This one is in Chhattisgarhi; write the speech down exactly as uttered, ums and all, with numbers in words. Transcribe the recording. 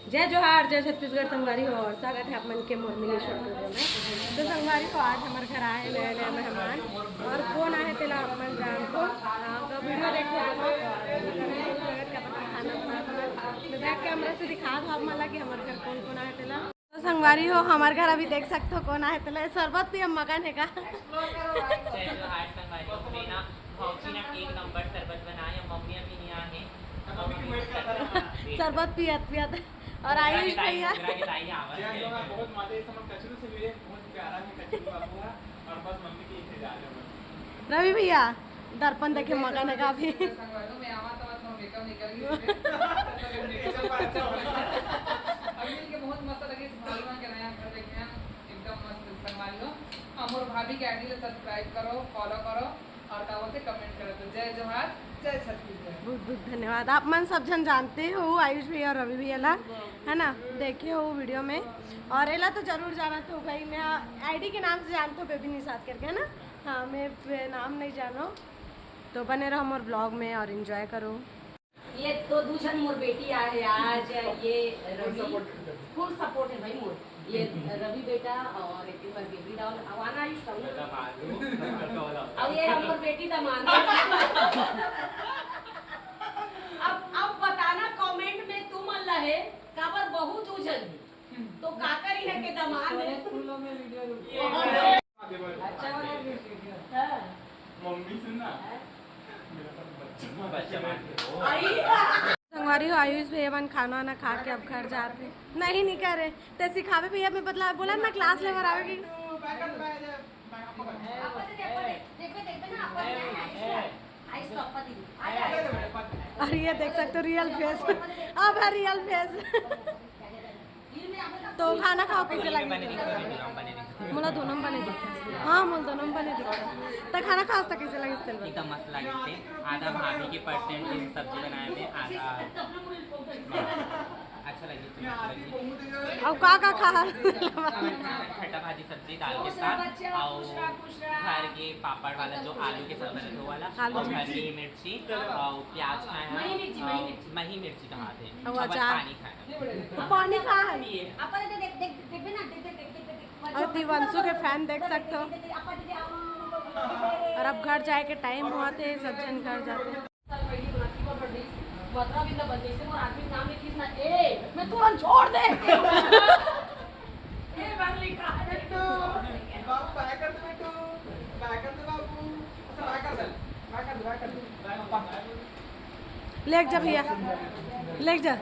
जय जोहार, जय छत्तीसगढ़ संगवारी हो, और स्वागत है आप मन के मोर मिनी शॉर्ट वीडियो में। तो संगवारी हो, आज हमर घर आए नया नया मेहमान, और कौन आए तेला आप मन जानथो। हाँ, तो वीडियो देखो, खाना बना, मैं बैक कैमरा से दिखा दो आप मन ला कि हमर घर कौन कौन आए तेला। तो संगवारी हो, हमर घर अभी देख सकथो कौन आए तेला। शरबत पिए मगन हे का? जय जोहार संगवारी हो, मेरा भौजी ना एक नंबर शरबत बनाए, मम्मी अभी नहीं आए। शरबत पियत पियत, और आयुष भैया। बहुत मजा, इस समय कचरू से मिले, बहुत प्यारा है कचरू बाबू है, और बस मम्मी के इधर जा रहे हैं। रवि भैया दर्पण देखे मगन है काफी। संगवारी हो, मैं आवा तो मत मेकअप निकल गई। अभी मिलके बहुत मस्त लगे, इस भालू के नया घर देखे हैं, एकदम मस्त संगवारी हो। हम और भाभी के आईडी सब्सक्राइब करो, फॉलो करो, और का बोलते कमेंट करो। तो जय जोहार, जय छत्तीसगढ़। बहुत बहुत धन्यवाद। आप मन सब झन जानते हो आयुष भैया और रवि भैया ला, है ना, देखे हो वीडियो में। और एला तो जरूर जाना तो भाई, मैं आईडी के नाम से जानते हो बेबी निषाद करके, है ना? हाँ, मैं नाम नहीं जानो। तो बने रहो मोर व्लॉग में और एंजॉय करो। ये तो दू झन मोर बेटी आए हे आज, ये रवि फुल सपोर्ट है भाई मोर। ये रवि बेटा और एक बार बेबी डाल, अब आना आयुष का। अब ये हमर बेटी दमान। अब अब बताना कमेंट में तुमन ला हे काबर बहुत उजल हे, तो काकर इहाँ के दमान हे। अच्छा वाला वीडियो। हाँ। मम्मी सुन ना। हाँ। संगवारी हो, आयुष भैया मन खाना वाना खा के अब घर जात हे। नहीं, नहीं कह रहे। ते सिखावे भैया, मैं बदला बोला ना क्लास ले बर आवेगी। और ये देख सकते हो रियल फेस। अब है रियल फेस। तो खाना खाओ, कैसे लगे? मोला दोनों बने दिखता। हाँ, मोला दोनों बने दिखता। तो खाना खाओ तो कैसे लगे तेल? एकदम मस्त लगे थे। आधा भाभी के परसेंट की सब्जी बनाए थे, आधा अच्छा लगे थे। अब का का खा? खट्टा भाजी सब्जी दाल के साथ और घर के पापड़ वाला जो आलू के साथ बने थे वो वाला, आलू और घर की मिर्ची और प्याज खाए हैं, मही मिर्ची, मही मिर्ची। मही मिर्ची कहा थे। अब अचार। पानी खाए। पानी कहाँ है? और दिवंशु के फैन देख सकते हो। और अब घर जाए के टाइम हुआ थे, सब जन घर जाते हैं। मथुरा वृंदावन जैसे मोर आदमी नाम लिखिस ना, ए, मैं तुरंत छोड़ दे। ए, बार लिखा है। बाबू, बाय कर दे बेटू, बाय कर दे बाबू। अच्छा, बाय कर दे, बाय कर दे, बाय कर दे। लेके जा भैया, लेके जा।